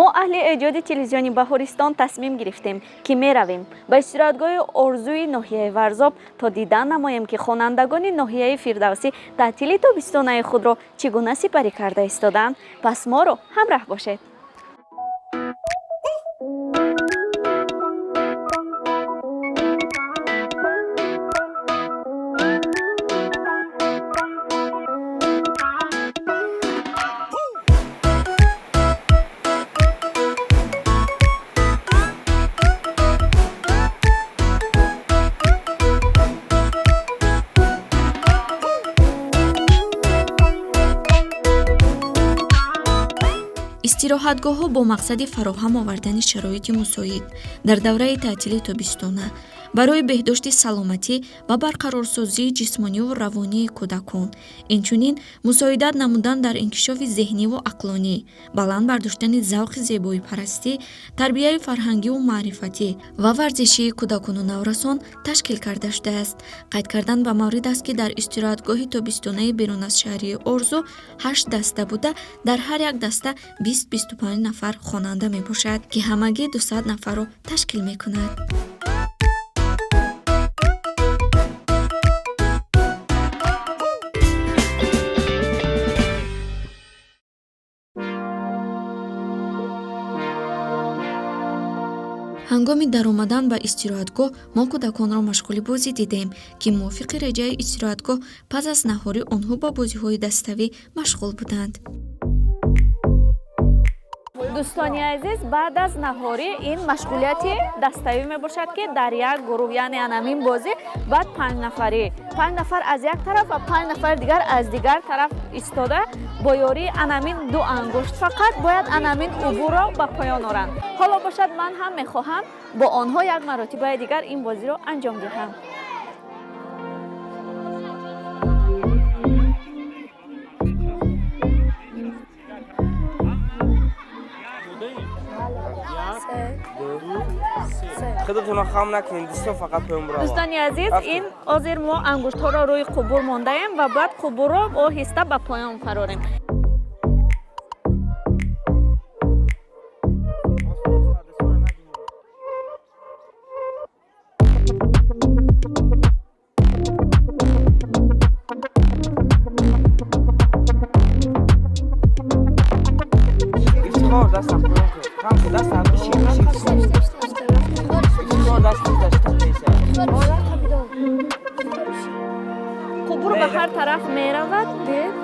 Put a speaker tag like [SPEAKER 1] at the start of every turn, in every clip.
[SPEAKER 1] Мо аҳли эҷоди телевизиони Баҳористон тасмим гирифтем, ки меравем ба истироҳатгоҳи Орзуи ноҳияи Варзоб, то дидан намоем, ки хонандагони ноҳияи Фирдавсӣ таътили тобистонаи худро чӣ гуна сипарӣ карда истодаанд. Пас моро ҳамраҳ бошед.
[SPEAKER 2] Истироҳатгоҳҳо бо мақсади фароҳам овардани шароити мусоид дар давраи таътили тобистона барои беҳдошти саломатӣ ва барқарорсозии ҷисмониву равонии кӯдакон, инчунин мусоидат намудан дар инкишофи зеҳниву ақлонӣ, баланд бардоштани завқи зебоипарастӣ, тарбияи фарҳангиву маърифатӣ ва варзишии кӯдакону наврасон ташкил карда шудааст. Қайд кардан ба маврид аст, ки дар истироҳатгоҳи тобистонаи берун аз шаҳрии Орзу ҳашт даста буда, дар ҳар як даста 20-25 нафар хонанда мебошад, ки ҳамагӣ 200 нафарро ташкил мекунад. Ҳангоми даромадан ба истироҳатгоҳ мо кӯдаконро машғули бозӣ дидем, ки мувофиқи реҷаи истироҳатгоҳ пас аз наҳорӣ онҳо ба бозиҳои даставӣ машғул буданд.
[SPEAKER 1] Дӯстони азиз, баъд аз наҳорӣ ин машғулияти даставӣ мебошад, ки дар як гурӯҳ, яъне анамин бозӣ баъд панҷнафарӣ, панҷ нафар аз як тараф ва панҷ нафари дигар аз дигар тараф истода, бо ёрии анамин ду ангушт фақат бояд анамин убурро ба поён оранд. Ҳоло бошад, ман ҳам мехоҳам бо онҳо як маротибаи дигар ин бозиро анҷом диҳам.
[SPEAKER 3] Худатонро хам накунед, дӯстон, фақат поён бурава.
[SPEAKER 1] Дӯстони азиз, ин ҳозир мо ангуштҳоро рӯи қубур мондаем ва баъд қубурро оҳиста ба поён фарорем.
[SPEAKER 3] Ифтихор, дастам поён кун. Хам кун, дастам бишин, бишин. Ифтихор, даст дашта.
[SPEAKER 1] Қубур ба ҳар тараф меравад. Дид,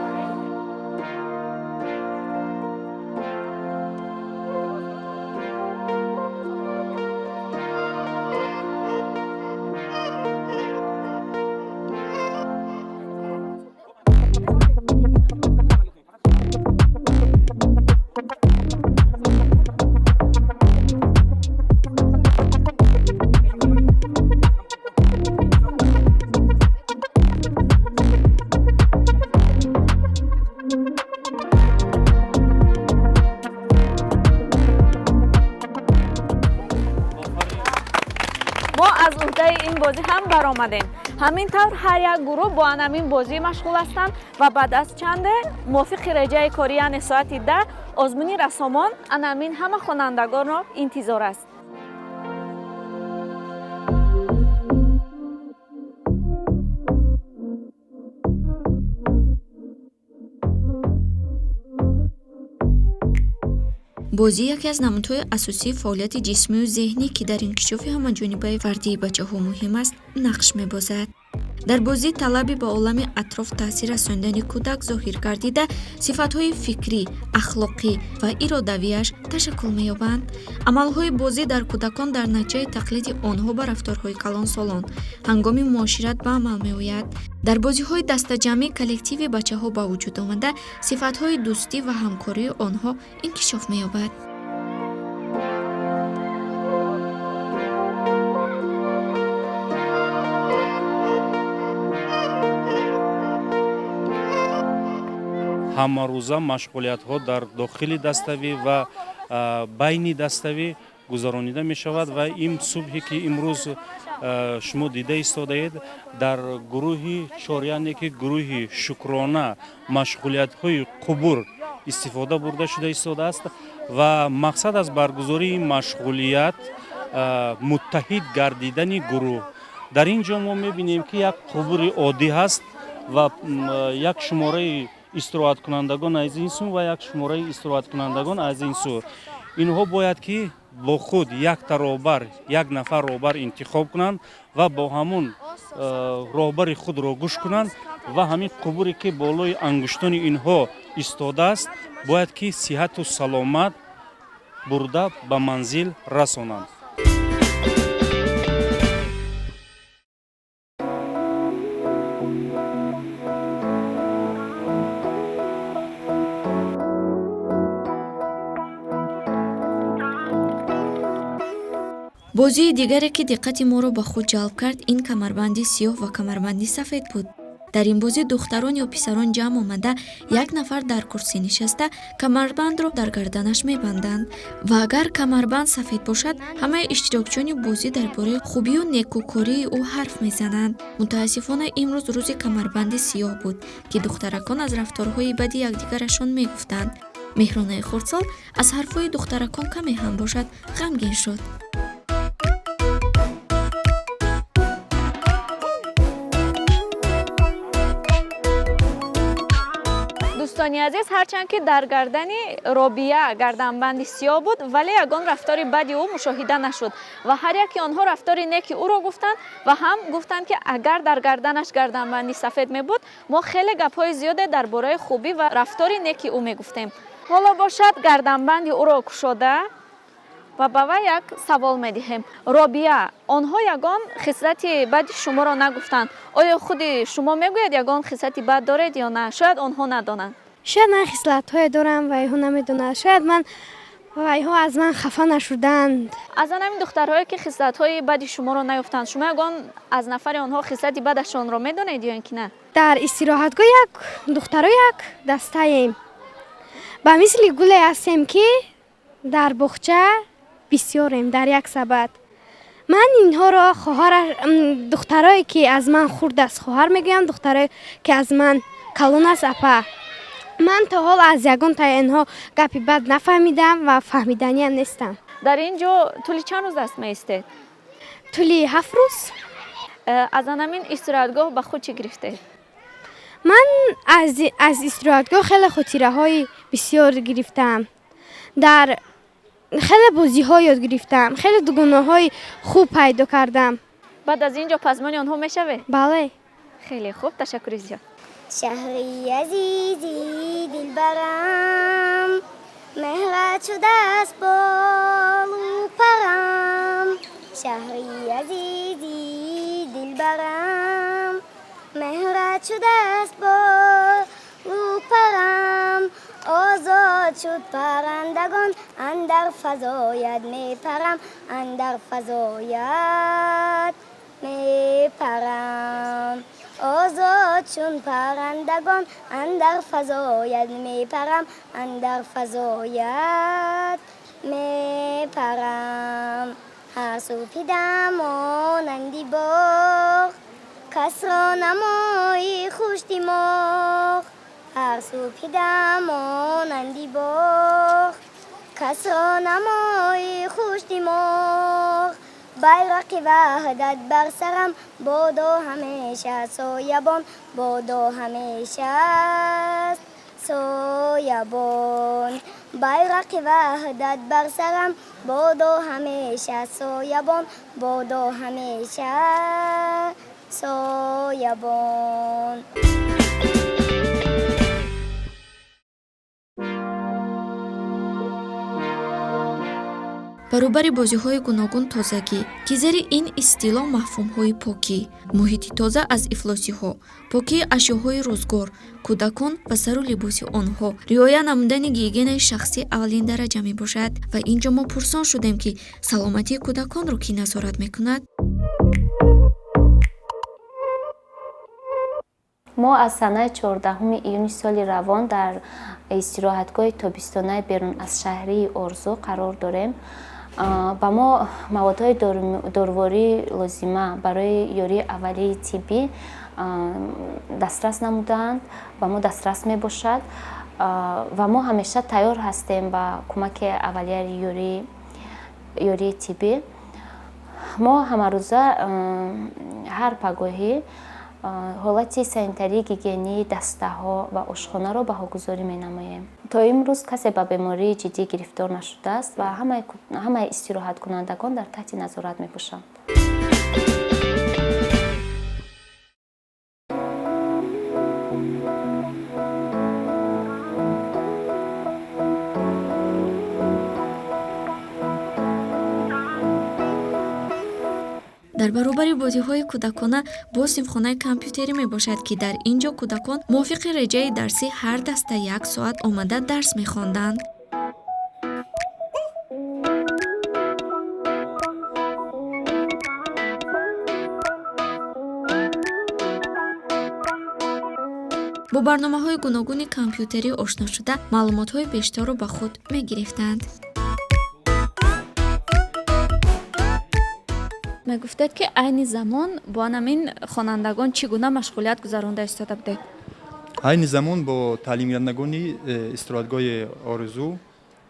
[SPEAKER 1] мо аз уҳдаи ин бозӣ ҳам баромадем. Ҳамин тавр ҳар як гурӯҳ бо анамин бозӣ машғул ҳастанд ва баъд аз чанде мувофиқи реҷаи корӣ, яъне соати 10, озмуни рассомон анамин ҳама хонандагонро интизор аст.
[SPEAKER 2] Бозӣ яке аз намудҳои асосии фаъолияти ҷисмию зеҳнӣ, ки дар инкишофи ҳамаҷонибаи фардии бачаҳо муҳим аст, нақш мебозад. Дар бозӣ талаби ба олами атроф таъсир расондани кӯдак зоҳир гардида, сифатҳои фикрӣ, ахлоқӣ ва иродавиаш ташаккул меёбанд. Амалҳои бозӣ дар кӯдакон дар натиҷаи тақлиди онҳо ба рафторҳои калонсолон ҳангоми муошират ба амал меояд. Дар бозиҳои дастаҷамъӣ коллективи бачаҳо ба вуҷуд омада, сифатҳои дӯстӣ ва ҳамкории онҳо инкишоф меёбад.
[SPEAKER 4] Ҳамарӯза машғулиятҳо дар дохили даставӣ ва байни даставӣ гузаронида мешавад ва ин субҳе, ки имрӯз шумо дида истодаед, дар гурӯҳи чор, яъне ки гурӯҳи Шукрона, машғулиятҳои қубур истифода бурда шуда истодааст. Ва мақсад аз баргузории машғулият муттаҳид гардидани гурӯҳ. Дар ин ҷо мо мебинем, ки як қубури оддӣ ҳаст ва як шумораи истироҳаткунандагон аз ин сӯ ва як шумораи истироҳаткунандагон аз ин сӯ. Инҳо бояд ки бо худ якта роҳбар, як нафар роҳбар интихоб кунанд ва бо ҳамун роҳбари худро гӯш кунанд ва ҳамин қубуре ки болои ангуштони инҳо истодааст, бояд ки сиҳату саломат бурда ба манзил расонанд.
[SPEAKER 2] Бозии дигаре, ки диққати моро ба худ ҷалб кард, ин камарбанди сиёҳ ва камарбанди сафед буд. Дар ин бозӣ духтарон ё писарон ҷамъ омада, як нафар дар курсӣ нишаста, камарбандро дар гарданаш мебанданд ва агар камарбанд сафед бошад, ҳамаи иштирокчиёни бозӣ дар бораи хубию некукории ӯ ҳарф мезананд. Мутаассифона, имрӯз рӯзи камарбанди сиёҳ буд, ки духтаракон аз рафторҳои бади якдигарашон мегуфтанд. Меҳронаи хурдсол аз ҳарфҳои духтаракон каме ҳам бошад ғамгин шуд.
[SPEAKER 1] Дӯстони азиз, ҳарчанд ки дар гардани Робия гарданбанди сиёҳ буд, вале ягон рафтори бади ӯ мушоҳида нашуд ва ҳар яки онҳо рафтори неки ӯро гуфтанд ва ҳам гуфтанд, ки агар дар гарданаш гарданбанди сафед мебуд, мо хеле гапҳои зиёде дар бораи хубӣ ва рафтори неки ӯ мегуфтем. Ҳоло бошад, гарданбанди ӯро кушода ва ба вай як савол медиҳем. Робия, онҳо ягон хислати бади шуморо нагуфтанд. Оё худи шумо мегӯяд, ягон хислати бад доред ё на? Шояд онҳо надонанд.
[SPEAKER 5] Шояд ман хислатҳое дорам ва инҳо намедонанд. Шояд ман ва инҳо аз ман хафа нашуданд.
[SPEAKER 1] Аз ан ҳамин духтарҳое, ки хислатҳои бади шуморо наёфтанд, шумо ягон аз нафари онҳо хислати бадашонро медонед ё ин ки на?
[SPEAKER 5] Дар истироҳатгоҳ як духтаро як дастаем, ба мисли гуле ҳастем, ки дар боғча бисёрем дар як сабад. Ман инҳоро хоҳара, духтарое ки аз ман хурд аст, хоҳар мегӯям, духтарое ки аз ман калон аст, апа. Ман то ҳол аз ягон таи инҳо гапи бад нафаҳмидам ва фаҳмиданиам нестам.
[SPEAKER 1] Дар ин ҷо тӯли чанд рӯз аст меистед?
[SPEAKER 5] Тӯли 7 рӯз.
[SPEAKER 1] Аз анамин истироҳатгоҳ ба худ чӣ гирифтед?
[SPEAKER 5] Ман аз истироҳатгоҳ хеле хотираҳои бисёр гирифтам, дар хеле бозиҳо ёд гирифтам, хеле дугонаҳои хуб пайдо кардам.
[SPEAKER 1] Баъд аз ин ҷо пазмони онҳо мешавед?
[SPEAKER 5] Бале.
[SPEAKER 1] Хеле хуб, ташаккури зиёд.
[SPEAKER 6] Шаҳри азизи дилбарам, меҳрат шудааст болу парам. Шаҳри азизи дилбарам, меҳрат шудааст болу парам. Озод шуд паррандагон, андар фазоят мепарам, андар фазоят мепарам. Озод чун паррандагон, андар фазоят мепарам, андар фазоят мепарам. Ҳар субҳидам монанди боғ, касро намои хушдимоғ. Ҳар субҳидам монанди боғ, касро намои хушдимоғ. Байрақи ваҳдат бар сарам бодо, ҳамеша соябон бодо, ҳамеша соябон. Байрақи ваҳдат бар сарам бодо, ҳамеша соябон бодо, ҳамеша соябон.
[SPEAKER 2] Баробари бозиҳои гуногун, тозагӣ, ки зери ин истилоҳ мафҳумҳои покӣ, муҳити тоза аз ифлосиҳо, покии ашёҳои рӯзгор, кӯдакон ва сару либоси онҳо, риоя намудани гигиенаи шахсӣ аввалин дараҷа мебошад. Ва ин ҷо мо пурсон шудем, ки саломатии кӯдаконро кӣ назорат мекунад?
[SPEAKER 7] Мо аз санаи 14 июни соли равон дар истироҳатгоҳи тобистонаи берун аз шаҳрии Орзу қарор дорем. Ба мо маводҳои дорувории лозима барои ёрии аввалии тиббӣ дастрас намудаанд, ба мо дастрас мебошад. Ва мо ҳамеша тайёр ҳастем ба кӯмаки аввалияи ёрии тиббӣ. Мо ҳамарӯза ҳар пагоҳӣ ҳолати санитарии гигиении дастаҳо ва ошхонаро баҳогузорӣ менамоем. То имрӯз касе ба бемории ҷиддӣ гирифтор нашудааст ва ҳамаи истироҳаткунандагон дар таҳти назорат мебошанд.
[SPEAKER 2] Дар баробари бозиҳои кӯдакона боз синфхонаи компютерӣ мебошад, ки дар ин ҷо кӯдакон мувофиқи реҷаи дарсӣ ҳар даста як соат омада дарс мехонданд. Бо барномаҳои гуногуни компютерӣ ошно шуда, маълумотҳои бештарро ба худ мегирифтанд.
[SPEAKER 1] Мегуфтед, ки айни замон бо анамин хонандагон чӣ гуна машғулият гузаронда истода будед?
[SPEAKER 8] Айни замон бо таълимгирандагони истироҳатгоҳи Орзу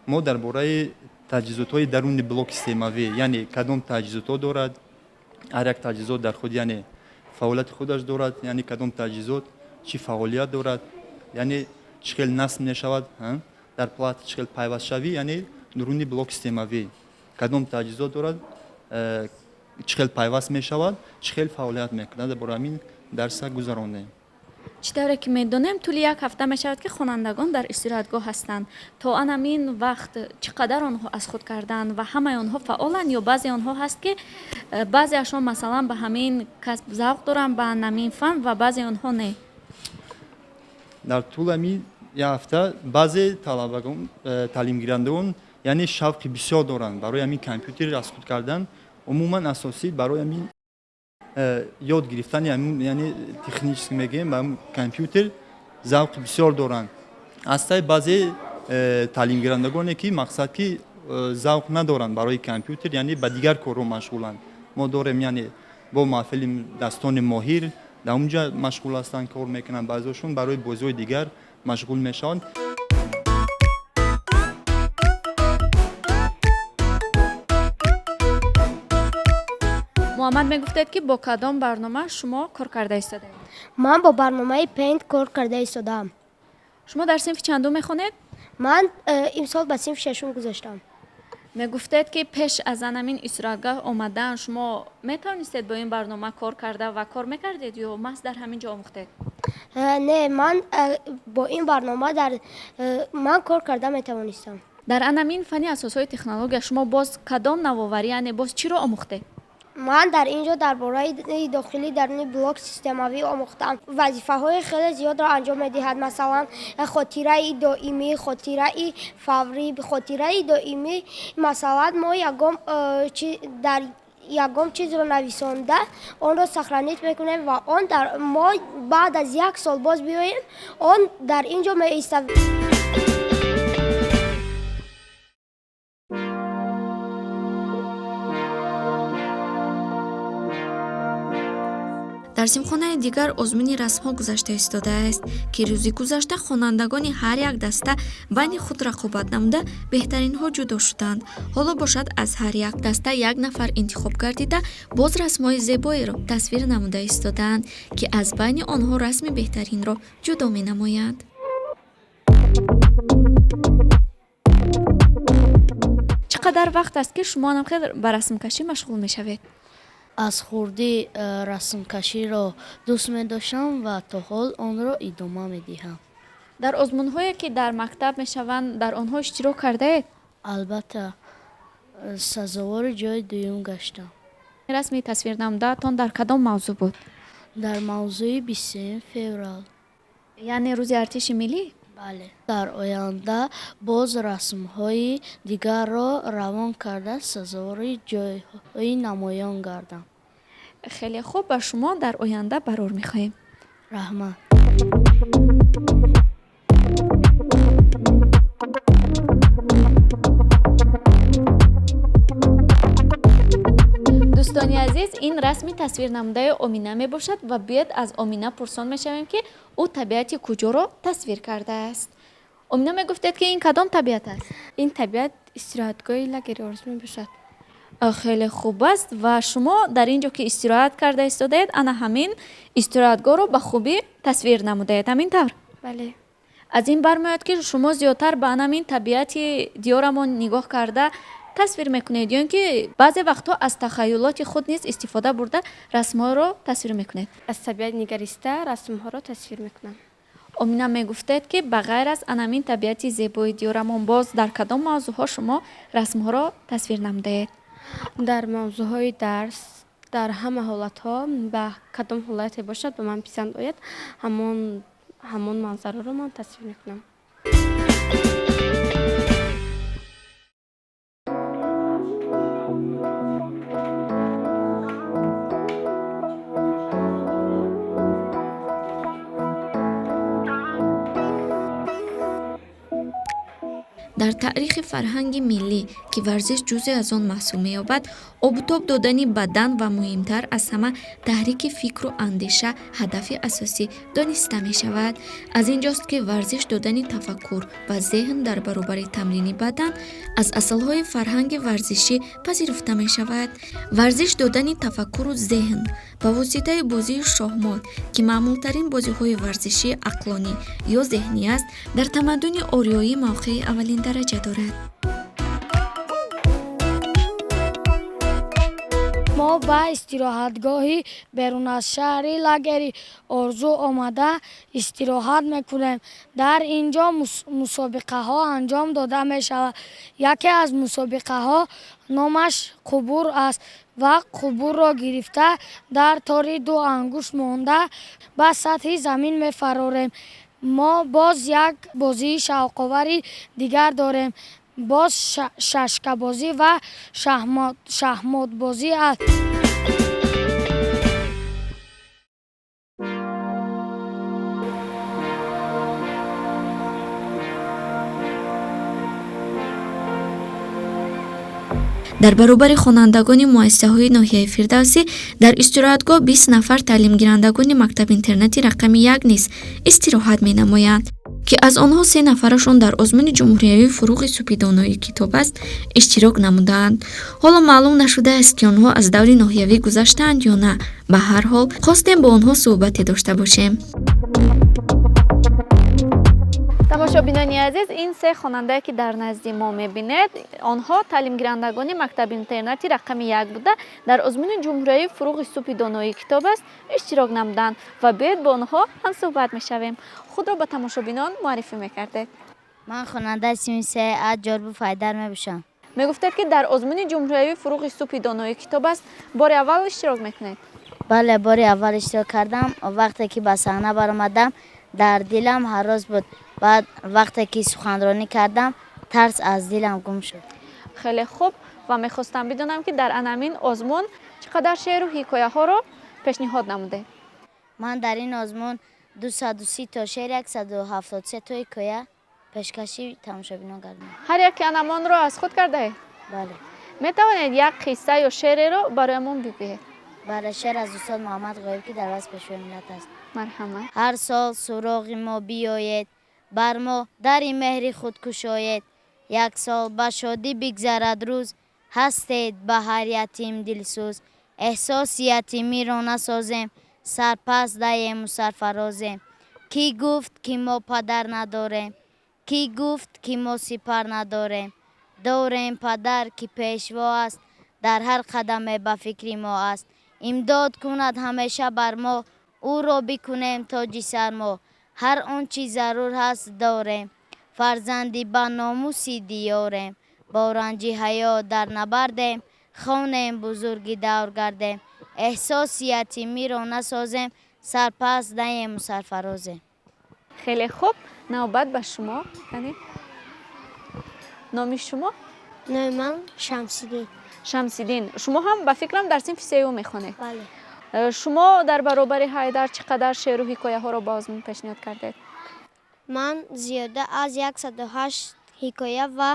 [SPEAKER 8] мо дар бораи таҷҳизотҳои даруни блоки системавӣ, яъне кадом таҷҳизотҳо дорад, ҳар як таҷҳизот дар худ яъне фаъолияти худаш дорад, яъне кадом таҷҳизот чӣ фаъолият дорад, яъне чӣ хел насб мешавад дар плата, чӣ хел пайвастшавӣ, яъне дуруни блоки системавӣ кадом таҷҳизот дорад, чӣ хел пайваст мешавад, чӣ хел фаъолият мекунад, дар бораи ҳамин дарса гузарондем.
[SPEAKER 1] Чӣ тавре ки медонем, тӯли як ҳафта мешавад, ки хонандагон дар истироҳатгоҳ ҳастанд. То анамин вақт чӣ қадар онҳо аз худ карданд ва ҳамаи онҳо фаъоланд ё баъзе онҳо ҳаст, ки баъзеашон масалан ба ҳамин касб завқ доранд, ба анамин фан, ва баъзе онҳо не?
[SPEAKER 8] Дар тӯли ҳамин як ҳафта баъзе талабагон, таълимгирандагон яъне шавқи бисёр доранд барои ҳамин компютер аз худ кардан. Умуман асосӣ барои ҳамин ёд гирифтани ҳамин, яъне технически мегӯем, ба компютер завқи бисёр доранд. Ҳастаи баъзе таълимгирандагоне, ки мақсад ки завқ надоранд барои компютер, яъне ба дигар корҳо машғуланд. Мо дорем, яъне бо маҳфили дастони моҳир дар онҷа машғул ҳастанд, кор мекунанд, баъзеошон барои бозиҳои дигар машғул мешаванд.
[SPEAKER 1] Муҳаммад, мегуфтед, ки бо кадом барнома шумо кор карда истодаед?
[SPEAKER 5] Ман бо барномаи Paint кор карда истодаам.
[SPEAKER 1] Шумо дар синфи чандум мехонед?
[SPEAKER 5] Ман имсол ба синфи шашум гузаштам.
[SPEAKER 1] Мегуфтед, ки пеш аз анамин истироҳатгоҳ омадан шумо метавонистед бо ин барнома кор карда ва кор мекардед ё маҳз дар ҳамин ҷо омӯхтед?
[SPEAKER 5] Не, ман бо ин барнома ман кор карда метавонистам.
[SPEAKER 1] Дар анамин фанни асосҳои технология шумо боз кадом навоварӣ, яъне боз чиро омӯхтед?
[SPEAKER 5] Ман дар ин ҷо дар бораи дохилии даруни блок системавӣ омӯхтам. Вазифаҳои хеле зиёдро анҷом медиҳад, масалан хотираи доимӣ, хотираи фаврӣ, хотираи доимӣ. Масалан, мо дар ягон чизро нависонда онро сохранить мекунем ва он дар мо баъд аз як сол боз биёем, он дар ин ҷо меистад.
[SPEAKER 2] Дар синфхонаи дигар озмуни расмҳо гузашта истодааст, ки рӯзи гузашта хонандагони ҳар як даста байни худ рақобат намуда беҳтаринҳо ҷудо шуданд. Ҳоло бошад, аз ҳар як даста як нафар интихоб гардида, боз расмҳои зебоеро тасвир намуда истодаанд, ки аз байни онҳо расми беҳтаринро ҷудо менамоянд.
[SPEAKER 1] Чӣ қадар вақт аст, ки шумо анамхел ба расмкашӣ машғул мешавед?
[SPEAKER 9] Аз хурдӣ расмкаширо дӯст медоштам ва то ҳол онро идома медиҳам.
[SPEAKER 1] Дар озмунҳое, ки дар мактаб мешаванд, дар онҳо иштирок кардаед?
[SPEAKER 9] Албатта, сазовори ҷои дуюм гаштам.
[SPEAKER 1] Расми тасвирнамудаатон дар кадом мавзӯъ буд?
[SPEAKER 9] Дар мавзӯи 23 феврал.
[SPEAKER 1] Яъне рӯзи артиши миллӣ?
[SPEAKER 9] Бале. Дар оянда боз расмҳои дигарро равон карда сазовори ҷойҳои намоён гардам.
[SPEAKER 1] Хеле хуб, ба шумо дар оянда барор мехоҳем.
[SPEAKER 9] Раҳмат.
[SPEAKER 1] Дӯстони азиз, ин расми тасвирнамудаи Омина мебошад ва биёед аз Омина пурсон мешавем, ки ӯ табиати куҷоро тасвир кардааст. Омина, мегуфтед, ки ин кадом табиат аст?
[SPEAKER 5] Ин табиат истироҳатгоҳи лагери Орзу мебошад.
[SPEAKER 1] Хеле хуб аст, ва шумо дар ин ҷо ки истироҳат карда истодаед, ана ҳамин истироҳатгоҳро ба хубӣ тасвир намудаед, ҳамин тавр?
[SPEAKER 5] Бале.
[SPEAKER 1] Аз ин бармеояд, ки шумо зиёдтар ба ана ҳамин табиати диёрамон нигоҳ карда тасвир мекунед ё ин ки баъзе вақтҳо аз тахаюлоти худ низ истифода бурда расмҳоро тасвир мекунед?
[SPEAKER 5] Аз табиат нигариста расмҳоро тасвир мекунам.
[SPEAKER 1] Омина, мегуфтед, ки ба ғайр аз ана ҳамин табиати зебои диёрамон, боз дар кадом мавзӯъҳо шумо расмҳоро тасвир намудаед?
[SPEAKER 5] Дар мавзӯъҳои дарс, дар ҳама ҳолатҳо, ба кадом ҳолате бошад, ба ман писанд ояд, ҳамон манзараро ман тасвир мекунам.
[SPEAKER 2] Дар таърихи фарҳанги миллӣ, ки варзиш ҷузъе аз он маҳсуб меёбад, обутоб додани бадан ва муҳимтар аз ҳама таҳрики фикру андеша ҳадафи асосӣ дониста мешавад. Аз ин ҷост, ки варзиш додани тафаккур ва зеҳн дар баробари тамрини бадан аз аслҳои фарҳанги варзишӣ пазируфта мешавад. Варзиш додани тафаккуру зеҳн ба воситаи бозии шоҳмот, ки маъмултарин бозиҳои варзишии ақлонӣ ё зеҳнӣ аст, дар тамаддуни ориёӣ мавқеи аввалин дараҷа дорад.
[SPEAKER 10] Мо ба истироҳатгоҳи берун аз шаҳри лагери Орзу омада истироҳат мекунем. Дар ин ҷо мусобиқаҳо анҷом дода мешавад. Яке аз мусобиқаҳо номаш қубур аст ва қубурро гирифта, дар тори ду ангушт монда, ба сатҳи замин мефарорем. Мо боз як бозии шавқовари дигар дорем, боз шашкабозӣ ва шаҳмотбозӣ аст.
[SPEAKER 2] Дар баробари хонандагони муассисаҳои ноҳияи Фирдавсӣ дар истироҳатгоҳ 20 нафар таълимгирандагони мактаб-интернати рақами 1 низ истироҳат менамоянд, ки аз онҳо се нафарашон дар озмуни ҷумҳуриявии «Фуруғи субҳи доноӣ китоб аст» иштирок намудаанд. Ҳоло маълум нашудааст, ки онҳо аз даври ноҳиявӣ гузаштаанд ё на. Ба ҳар ҳол, хостем бо онҳо суҳбате дошта бошем.
[SPEAKER 1] Тамошобинони азиз, ин се хонандае, ки дар назди мо мебинед, онҳо таълимгирандагони мактаби интернати рақами 1 буда, дар озмуни ҷумҳуриявии «Фуруғи субҳи доноӣ китоб аст» иштирок намуданд ва биёед, бо онҳо ҳамсӯҳбат мешавем. Худро ба тамошобинон муаррифӣ мекардед.
[SPEAKER 11] Ман хонандаи синфи се А Ҷорбу Файдар мебошам.
[SPEAKER 1] Мегуфтед, ки дар озмуни ҷумҳуриявии «Фуруғи субҳи доноӣ китоб аст» бори аввал иштирок мекунед?
[SPEAKER 11] Бале, бори аввал иштирок кардам. Вақте ки ба саҳна баромадам, дар дилам ҳарос буд. Баъд вақте ки суханронӣ кардам, тарс аз дилам гум шуд.
[SPEAKER 1] Хеле хуб, ва мехостам бидонам, ки дар анамин озмун чӣ қадар шеъру ҳикояҳоро пешниҳод намудед?
[SPEAKER 11] Ман дар ин озмун 230 то шеър, 173 то ҳикоя пешкаши тамошобинон кардам.
[SPEAKER 1] Ҳар яке анамонро аз худ кардаед?
[SPEAKER 11] Бале.
[SPEAKER 1] Метавонед як қисса ё шеъреро бароямон бигӯед?
[SPEAKER 11] Бале, шеър аз устод Муҳаммад Ғоиб, ки дар васфи пешвои миллат аст.
[SPEAKER 1] Марҳамат.
[SPEAKER 11] Ҳар сол суроғи мо биёед, бар мо дари меҳри худ кушоед. Як сол ба шодӣ бигзарад рӯз, ҳастед ба ҳар ятим дилсӯз. Эҳсоси ятимиро насозем, сарпаст даему сарфарозем. Кӣ гуфт, ки мо падар надорем? Кӣ гуфт, ки мо сипар надорем? Дорем падар, ки пешво аст, дар ҳар қадаме ба фикри мо аст. Имдод кунад ҳамеша бар мо, ӯро бикунем тоҷи сар мо. Ҳар он чи зарур ҳаст дорем, фарзанди ба номуси диёрем. Бо ранҷи ҳаёт дар набардем, хонем, бузурги давр гардем. Эҳсоси ятимиро насозем, сарпаст даему сарфарозем.
[SPEAKER 1] Хеле хуб, навбат ба шумо. Яъне, номи шумо?
[SPEAKER 6] Номи ман Шамсиддин.
[SPEAKER 1] Шамсиддин, шумо ҳам, ба фикрам, дар синфи сеюм мехонед?
[SPEAKER 6] Бале.
[SPEAKER 1] Шумо дар баробари Ҳайдар чӣ қадар шеъру ҳикояҳоро ба озмун пешниҳод кардед?
[SPEAKER 6] Ман зиёда аз 108 ҳикоя ва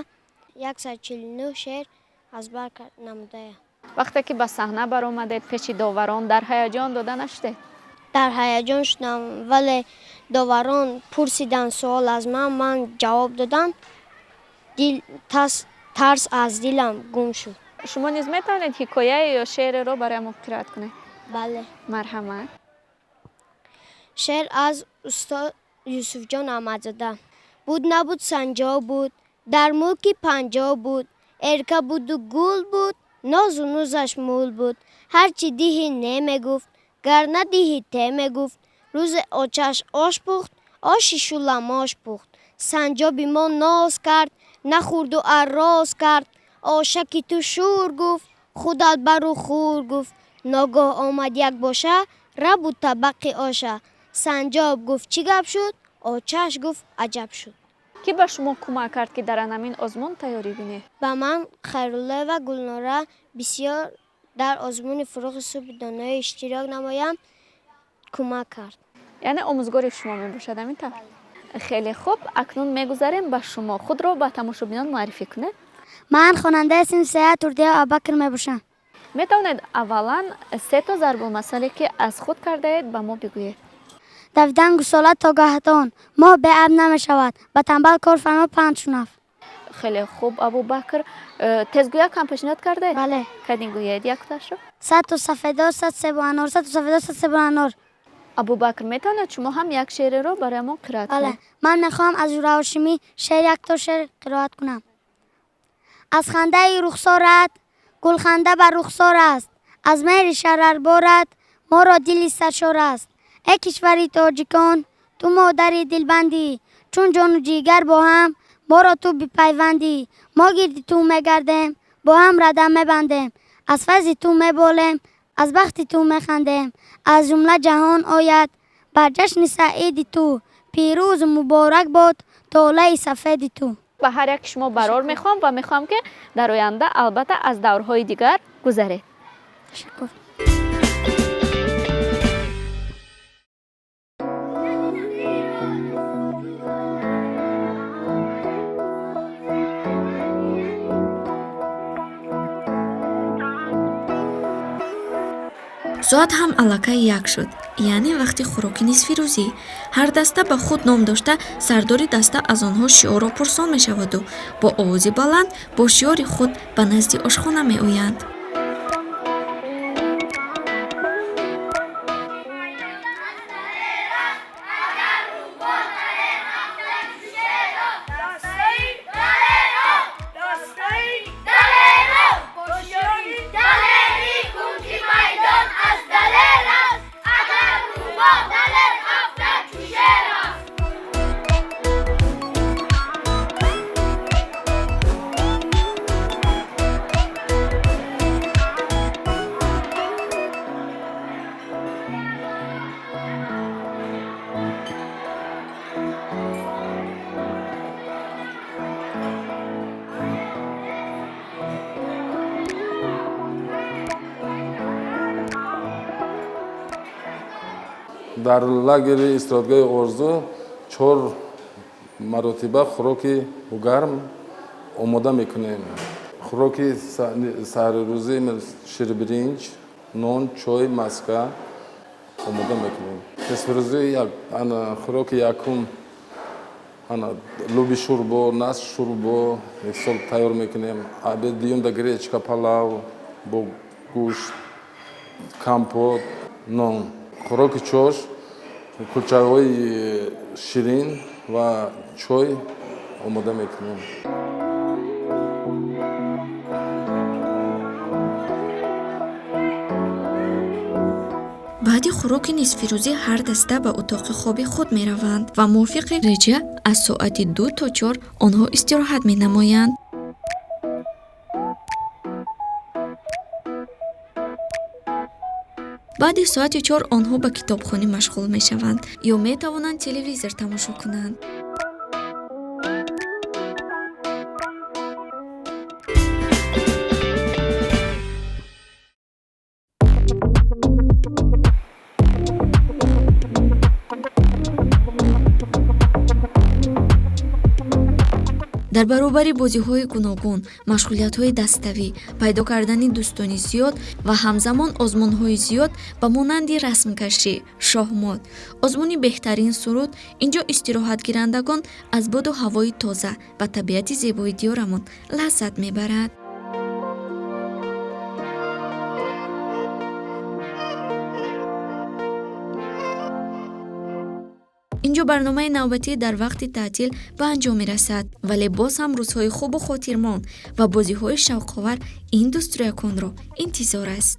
[SPEAKER 6] 149 шеър аз бар намудаям.
[SPEAKER 1] Вақте ки ба саҳна баромадед, пеши доварон дар ҳаяҷон дода нашудед?
[SPEAKER 6] Дар ҳаяҷон шудам, вале доварон пурсиданд суол аз ман, ман ҷавоб додам. Тарс аз дилам гум шуд.
[SPEAKER 1] Шумо низ метавонед ҳикояе ё шеъреро барои мо қироат кунед?
[SPEAKER 6] Бале.
[SPEAKER 1] Марҳамат.
[SPEAKER 6] Шеър аз устод Юсуфҷон Аҳмадзода. Буд набуд санҷоб буд, дар мулки панҷоб буд, эрка буду гул буд, нозу нузаш мул буд. Ҳарчи диҳӣ не мегуфт, гар надиҳӣ те мегуфт. Рӯзе очаш ош пухт, оши шуламош пухт. Санҷоби мо ноз кард, нахӯрду арроз кард. Ошаки ту шӯр гуфт, худат бару хӯр гуфт. Ногоҳ омад як боша, рабу табақи оша. Санҷоб гуфт чӣ гап шуд, очаш гуфт аҷаб шуд.
[SPEAKER 1] Кӣ ба шумо кӯмак кард, ки дар анамин озмун тайёрӣ бинед?
[SPEAKER 6] Ба ман Хайруллоева Гулнора бисёр дар озмуни фурӯғи субҳи доноӣ иштирок намоям кӯмак кард.
[SPEAKER 1] Яъне омӯзгори шумо мебошад, ҳамин тавр? Хеле хуб, акнун мегузарем ба шумо. Худро ба тамошобинон муаррифӣ кунед.
[SPEAKER 12] Ман хонандаи синфи сея Турдиев Абубакр мебошам.
[SPEAKER 1] Метавонед аввалан се то зарбулмасале, ки аз худ кардаед, ба мо бигӯед.
[SPEAKER 12] Давидан гусола то гаҳдон, моҳ беаб намешавад, ба танбал кор фармо панд шунав.
[SPEAKER 1] Хеле хуб, Абубакр. Тезгӯяк ҳам пешниҳод кардаед?
[SPEAKER 12] Бале.
[SPEAKER 1] Кадин гӯяд якташро?
[SPEAKER 12] 100 то сафедо, 100 себу анор, 100 то сафедо, 100 себу анор.
[SPEAKER 1] Абубакр, метавонед шумо ҳам як шеъреро барои мо қироат кунед?
[SPEAKER 12] Бале. Ман мехоҳам аз Жура Ҳошимӣ шеър як то шеър қироат кунам. Аз хандаи рухсорат гулханда бар рухсор аст, аз меҳри шарарборат моро дили саршор аст. Эй кишвари тоҷикон, ту модари дилбандӣ, чун ҷону ҷигар бо ҳам моро ту бипайвандӣ. Мо гирди ту мегардем, бо ҳам рада мебандем, аз файзи ту меболем, аз бахти ту механдем. Аз ҷумла ҷаҳон ояд бар ҷашни саиди ту, пирӯзу муборак бод толаи сафеди ту.
[SPEAKER 1] Ба ҳар як шумо барор мехоҳам ва мехоҳам, ки дар оянда албатта аз даврҳои дигар гузаред.
[SPEAKER 12] Ташаккур.
[SPEAKER 2] Соат ҳам аллакай як шуд, яъне вақти хӯроки нисфирӯзӣ. Ҳар даста ба худ ном дошта, сардори даста аз онҳо шиорро пурсон мешаваду бо овози баланд бо шиори худ ба назди ошхона меоянд.
[SPEAKER 13] Дар лагери истироҳатгоҳи Орзу 4 маротиба хӯроки гарм омода мекунем. Хӯроки саҳрирӯзӣ ширбиринҷ, нон, чой, маска омода мекунем. Нисфирӯзӣ хӯроки якум луби шӯрбо, нас шӯрбо мисол тайёр мекунем. Обед дуюмда гречка палав бо гӯшт, компот, нон. Хӯроки чош, кулчаҳои ширин ва чой омода мекунем.
[SPEAKER 2] Баъди хӯроки нисфирӯзӣ ҳар даста ба утоқи хоби худ мераванд ва мувофиқи реҷа аз соати 2 то 4 онҳо истироҳат менамоянд. Баъди соати 4 онҳо ба китобхонӣ машғул мешаванд ё метавонанд телевизор тамошо кунанд. Дар баробари бозиҳои гуногун, машғулиятҳои даставӣ, пайдо кардани дӯстони зиёд ва ҳамзамон озмунҳои зиёд ба монанди расмкашӣ, шоҳмот, озмуни беҳтарин суруд, инҷо истироҳатгирандагон аз боду ҳавои тоза ва табиати зебои диёрамон лаззат мебарад. Инҷо барномаи навбатӣ дар вақти таътил ба анҷом мерасад, вале боз ҳам рӯзҳои хубу хотирмон ва бозиҳои шавқовар ин дӯстрӯяконро интизор аст.